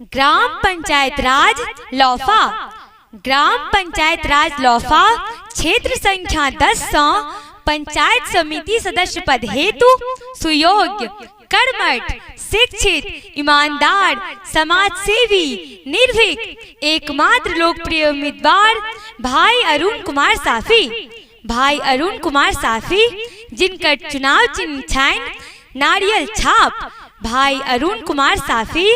ग्राम पंचायत राज लौफा। ग्राम पंचायत राज लौफा क्षेत्र संख्या 10 सँ पंचायत समिति सदस्य पद हेतु सुयोग्य, कर्मठ, शिक्षित, ईमानदार, समाजसेवी, निर्भीक, एकमात्र लोकप्रिय उम्मीदवार भाई अरुण कुमार साफी। भाई अरुण कुमार साफी जिनकर चुनाव चिन्ह छनि नारियल छाप। भाई अरुण कुमार साफी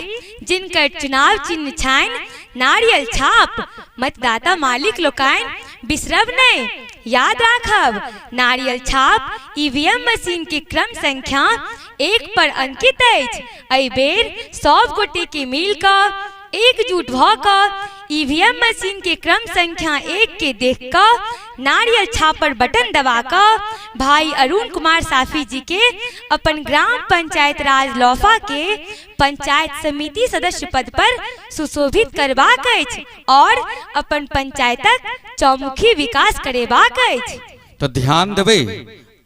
जिनकर चुनाव चिन्ह छनि नारियल छाप। मतदाता मालिक लोकनि बिसरब नहि, याद राखब, नारियल छाप ईवीएम मशीन के क्रम संख्या 1 पर अंकित अछि। एहि बेर सब गोटे के मिल कऽ एकजुट भऽ कऽ ईवीएम मशीन के क्रम संख्या 1 के देख कऽ नारियल छाप पर बटन दबा कऽ भाई अरुण कुमार साफी जी के अपन ग्राम पंचायत राज लौफा के पंचायत समिति सदस्य पद पर सुशोभित करबाक अछि और अपन पंचायतक चौमुखी विकास करेबाक अछि। तो ध्यान देबै,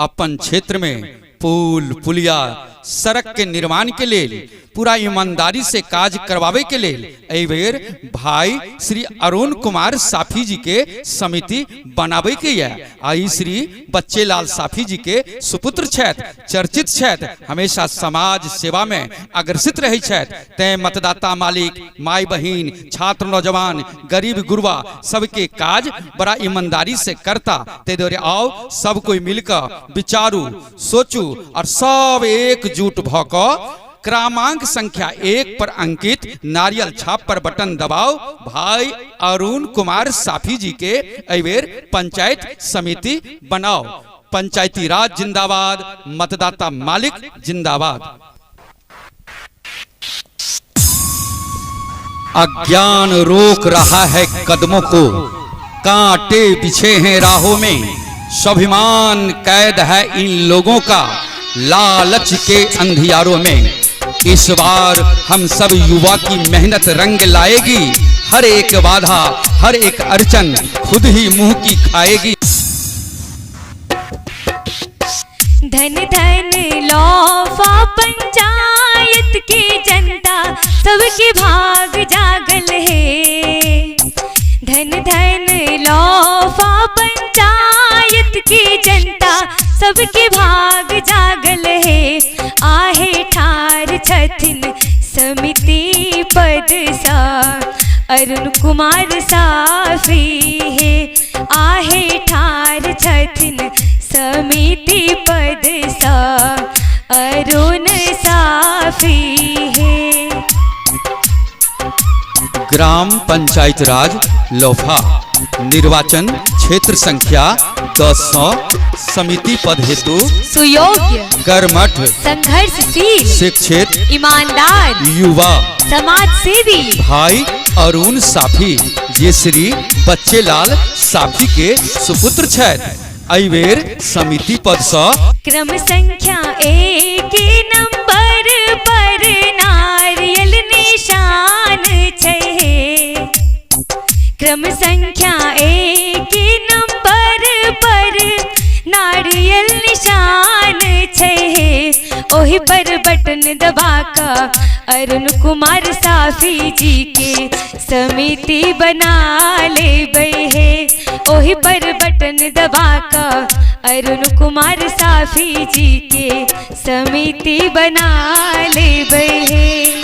अपन क्षेत्र में पुल पुलिया सड़क के निर्माण के लेल पूरा ईमानदारी से काज करवावे के लेल एहि बेर भाई श्री अरुण कुमार साफी जी के समिति बनावे के यऽ। आ ई श्री बच्चेलाल साफी जी के सुपुत्र छथि, चर्चित छथि, हमेशा समाज सेवा में अग्रसित रहै छथि। तैं मतदाता मालिक, माय बहिन, छात्र नौजवान, गरीब गुरबा सबके काज बड़ा ईमानदारी से करता। ताहि दुआरे आउ सब कोई मिलकर विचारू, सोचू और सब एकजुट भऽ कऽ क्रमांक संख्या 1 पर अंकित नारियल छाप पर बटन दबाओ। भाई अरुण कुमार साफी जी के एहि बेर पंचायत समिति बनाओ। पंचायती राज जिंदाबाद, मतदाता मालिक जिंदाबाद। अज्ञान रोक रहा है कदमों को, कांटे बिछे हैं राहों में, स्वाभिमान कैद है इन लोगों का लालच के अंधियारों में। इस बार हम सब युवा की मेहनत रंग लाएगी, हर एक बाधा हर एक अड़चन खुद ही मुंह की खाएगी। धन धन लौफा पंचायत की जनता सबके भाग जागल है। धन धन लौफा पंचायत की जनता सबके भाग जागल है। आहे ठार छथिन समिति पद सा अरुण कुमार साफी है। आहे ठार छथिन समिति पद सा अरुण साफी है। ग्राम पंचायत राज लौफा निर्वाचन क्षेत्र संख्या 10 समिति पद हेतु सुयोग्य, कर्मठ, संघर्षशील, शिक्षित, ईमानदार, युवा, समाजसेवी भाई अरुण साफी जे श्री बच्चेलाल साफी के सुपुत्र छथि। एहि बेर समिति पद सँ क्रम संख्या 1 नंबर पर नारियल निशान छै। क्रम संख्या 1 नंबर पर नारियल निशान छै। ओहि पर बटन दबा कऽ अरुण कुमार साफी जी के समिति बना लेबै हे। ओहि पर बटन दबा कऽ अरुण कुमार साफी जी के समिति बना लेबै हे।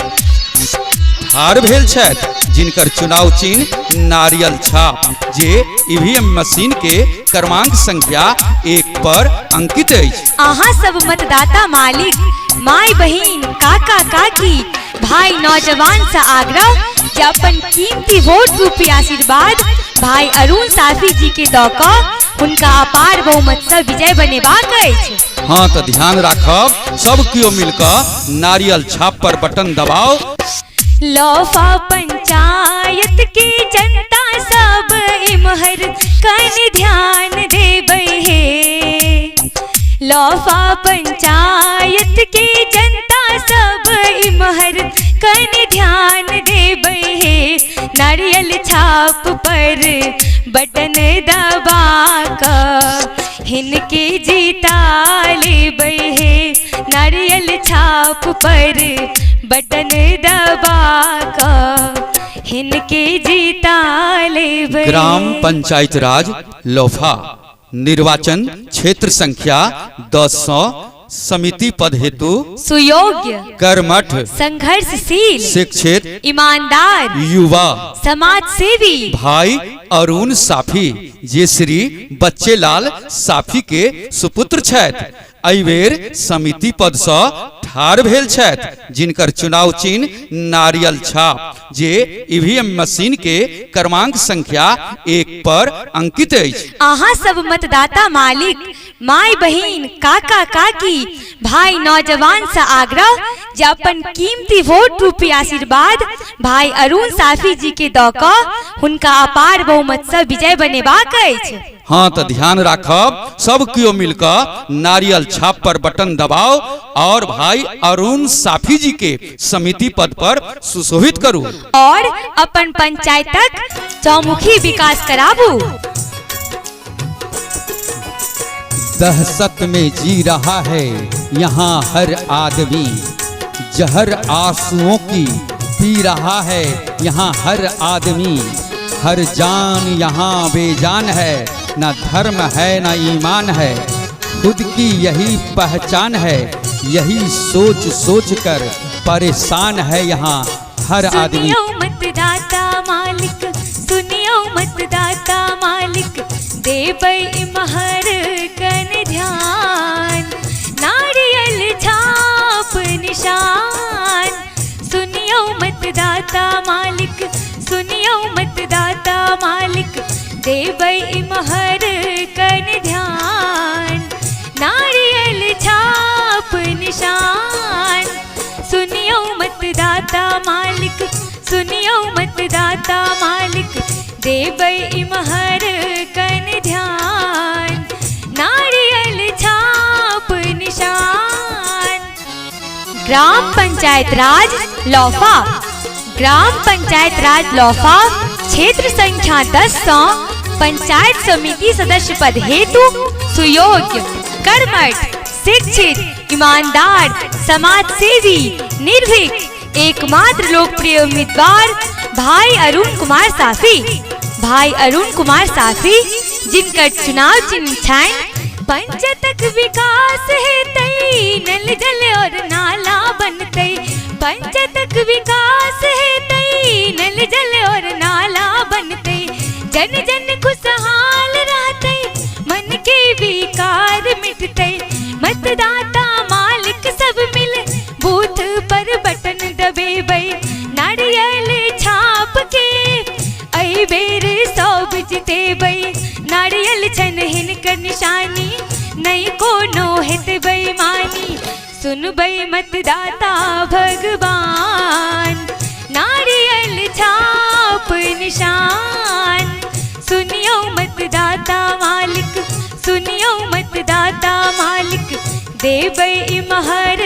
ठाढ़ भेल छथि जिनकर चुनाव चिन्ह नारियल छाप जे ईवीएम मशीन के क्रमांक संख्या 1 पर अंकित अछि। अहाँ सब मतदाता मालिक, माय बहिन, काका काकी, भाई नौजवान से आग्रह जे अपन कीमती वोट रूपी आशीर्वाद भाई अरुण साफी जी के दऽ कऽ हुनका अपार बहुमत से विजय बनेबाक अछि। हाँ तो ध्यान राखब, सब केओ मिलकर नारियल छाप पर बटन दबाओ। लौफा पंचायत की जनता सब इमहर कनि ध्यान देबै हे। लौफा पंचायत की जनता सब इमहर कनि ध्यान देबै हे। नारियल छाप पर बटन दबा कऽ हिनके जीता लेबै हे। नारियल नारियल छाप पर बटन दबा कऽ हिनके जीता लेबै। ग्राम पंचायत राज लौफा, निर्वाचन क्षेत्र संख्या 10 सौ, समिति पद हेतु सुयोग्य, कर्मठ, संघर्षशील, शिक्षित, ईमानदार, युवा, समाज सेवी भाई अरुण साफी, जे श्री बच्चेलाल साफी के सुपुत्र छथि, एहि बेर समिति पद सँ ठाढ़ भेल छथि, जिनकर चुनाव चिन्ह नारियल छाप, जे ईवीएम मशीन के क्रमांक संख्या 1 पर अंकित अछि। अहाँ सब मतदाता मालिक, माय बहिन, काका काकी, भाई नौजवान से आग्रह जे अपन कीमती वोट रूपी आशीर्वाद भाई अरुण साफी जी के दऽ कऽ हुनका अपार बहुमत से विजय बनेबाक अछि। हाँ, तो ध्यान राखब, सब केओ मिलकर नारियल छाप पर बटन दबाओ और भाई अरुण साफी जी के समिति पद पर सुशोभित करू और अपन पंचायतक चौमुखी विकास कराबू। दहशत में जी रहा है यहाँ हर आदमी, जहर आंसुओं की पी रहा है यहाँ हर आदमी, हर जान यहाँ बेजान है, न धर्म है न ईमान है, खुद की यही पहचान है, यही सोच सोच कर परेशान है यहाँ हर आदमी। सुनियो मतदाता मालिक, सुनियो मतदाता मालिक, देबै इमहर कन ध्यान, नारियल छाप निशान। सुनियो मतदाता मालिक, सुनियो मतदाता मालिक, देबै इमहर कन ध्यान, नारियल छाप निशान। सुनियो मतदाता मालिक, सुनियो मतदाता मालिक, देबै इमहर कन ध्यान, नारियल छाप निशान। ग्राम पंचायत राज लौफा, ग्राम पंचायत राज लौफा, क्षेत्र संख्या 10 सौ, पंचायत समिति सदस्य पद हेतु सुयोग्य, कर्मठ, शिक्षित, ईमानदार, समाज सेवी, निर्भीक, एकमात्र लोकप्रिय उम्मीदवार भाई अरुण कुमार साफी। भाई अरुण कुमार साफी, जिनकर चुनाव चिन्ह छनि पंचायतक विकास हेतै, नल जल और नाला बनतै। पंचायतक विकास हेतै, नल जल और नाला बनतै, जन जन खुशहाल रहतै, मन के विकार मिटतै। मतदाता मालिक सब मिल बूथ पर बटन दबेबै, नारियल छाप के एहि बेर सब जितेबै। नारियल छन हिनकर निशानी, नहीं कोनो हेतै बेईमानी। सुनबै मतदाता भगवान, नारियल छाप निशान। सुनियो मतदाता मालिक, सुनियो मतदाता मालिक, देबै इमहर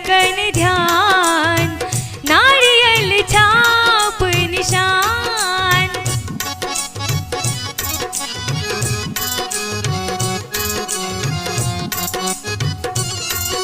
कन ध्यान, नारियल छाप